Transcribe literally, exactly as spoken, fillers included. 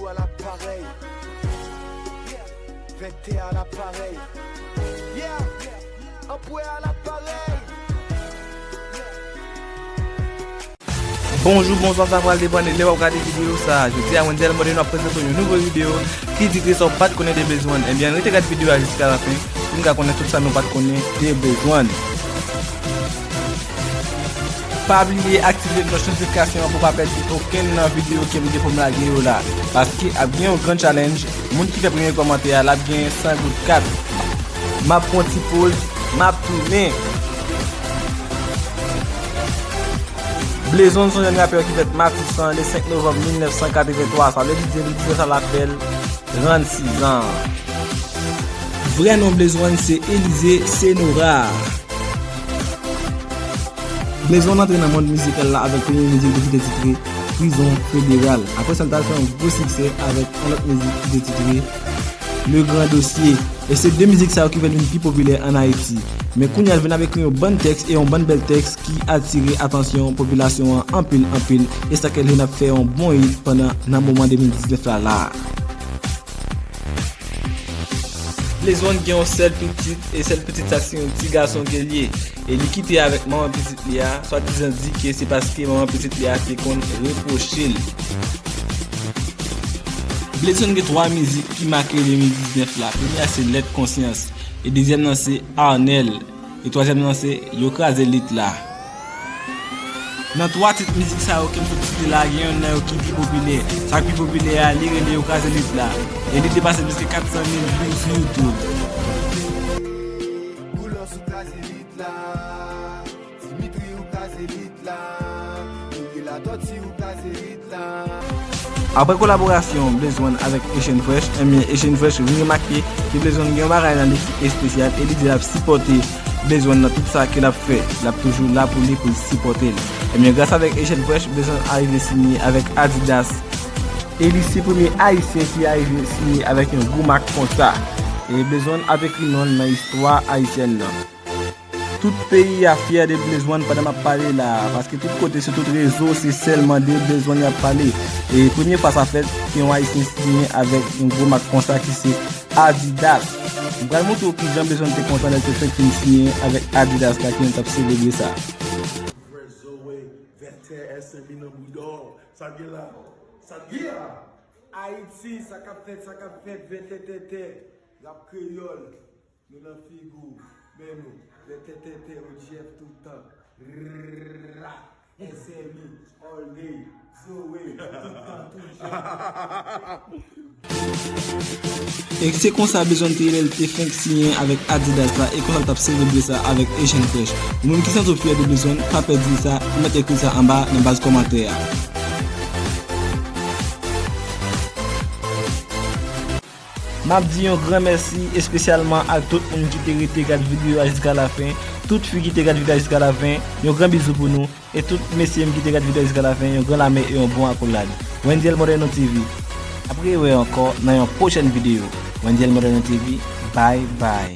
À l'appareil. Vente à l'appareil. Yeah. Anpwè à l'appareil. Bonjou, bonswa, sa pral depann de lè w ap gade videyo sa a. Jodi a, Wendyl Moreno ap prezante w yon nouvo videyo ki titre Sa w pa t konnen de Blaze One. Ebyen, rete gade videyo a jiska lafen pou n ka konnen tout sa nou pa t konnen de Blaze One. Pa bliye aktive klòch notifikasyon an pou w pa pèdi okenn nan videyo ke m gen pou m lage yo la, paske ap gen yon gran challenge. Moun ki fè premye kòmantè a, l ap genyen san goud kat. M ap pran ti poz, m ap tounen. Blaze One se yon jèn rapè ki fèt Matisan le senk novanm mil nèf san katrevenntwa, sa vle di de mil diznèf la l ap fè l trannsis an. Vrè non Blaze One se Elysée Senora. Blaze One antre nan mond mizikal la avèk premye mizik li ki te titre Prizon Federal. Apre sa, l t al fè yon gwo siksè avèk yon lòt mizik ki te titre Le Grand Dossier. E se de mizik sa yo ki fè l vin pi popilè ann Ayiti. Men kounye a, l vin ap ekri yon bann tèks e yon bann bèl tèks ki atire atansyon popilasyon an anpil, anpil. E sa k fè l vin ap fè yon bon hit pandan nan moman de mil diznèf la, la a. Blaze One gen yon sèl pitit, e sèl pitit sa se yon ti gason ke l ye. E li kite avèk manman pitit li a, swadizan di ke se paske manman pitit li a te konn repwoche l. Blaze One gen twa mizik ki make de mil diznèf la. Premye a se Lèt Konsyans, e dezyèm nan se Arnel, e twazyèm nan se Yo Kraze Lit La. Nan twa tit mizik sa yo ke m sot site la, gen yonn nan yo ki pi popilè. Sa k pi popilè a, li rele Yo Kraze Lit La. E li depase plis ke kat san mil view sou YouTube. Boulos ou kraze lit la, Dimitri ou kraze lit la, Miguel Latoti ou kraze lit la. Apre kolaborasyon Blaze One avèk Asian Fresh, ebyen Asian Fresh vin remake ke Blaze One gen yon bagay nan li ki espesyal e li di l ap sipòte Blaze One nan tout sa ke l ap fè. L ap toujou la pou li, pou l sipòte l. Ebyen gras avèk Asian Fresh, Blaze One arive sinye avèk Adidas. E li se premye Ayisyen ki arive sinye avèk yon gwo mak konsa. E Blaze One ap ekri non l nan istwa ayisyèn nan. Tout peyi a fyè de Blaze One pandan m ap pale la a, paske tout kote, sou tout rezo, se sèlman de Blaze One y ap pale. E premye fwa sa fèt, ke yon Ayisyen siyen avèk yon gwo mak konsa ki se Adidas. M pral montre w kijan Blaze One te kontan lè l te fenk fin siyen avèk Adidas la, ke nou t ap selebre sa. Frè Zoe, Vètè, S M I nan boudò. Sa k gen la? Sa k gen la? Ayiti, sa k ap fèt, sa k ap fèt, vètètètè. Rap kreyòl. Nou nan figi w, men nou, vètètètè, O G F tout tan. Rrrra, S M I, all day, Zoe, tout tan, toujou. E se konsa Blaze One te ye lè l te fenk siyen avèk Adidas la, e konsa l t ap selebre sa avèk Asian Fresh. Moun ki santi w fyè de Blaze One, pa pèdi sa, ou mèt ekri sa anba nan baz kòmantè a. M ap di yon gran mèsi espesyalman ak tout moun ki te rete gad videyo a jiska lafen, tout fi ki te gad videyo a jiska lafen, yon gran bizou pou nou, e tout mesye m ki te gad videyo a jiska lafen, yon gran lame e yon bon akolad. Wendyl Moreno T V. N ap rewè ankò nan yon pwochèn videyo. Wendyl Moreno T V, bye bye.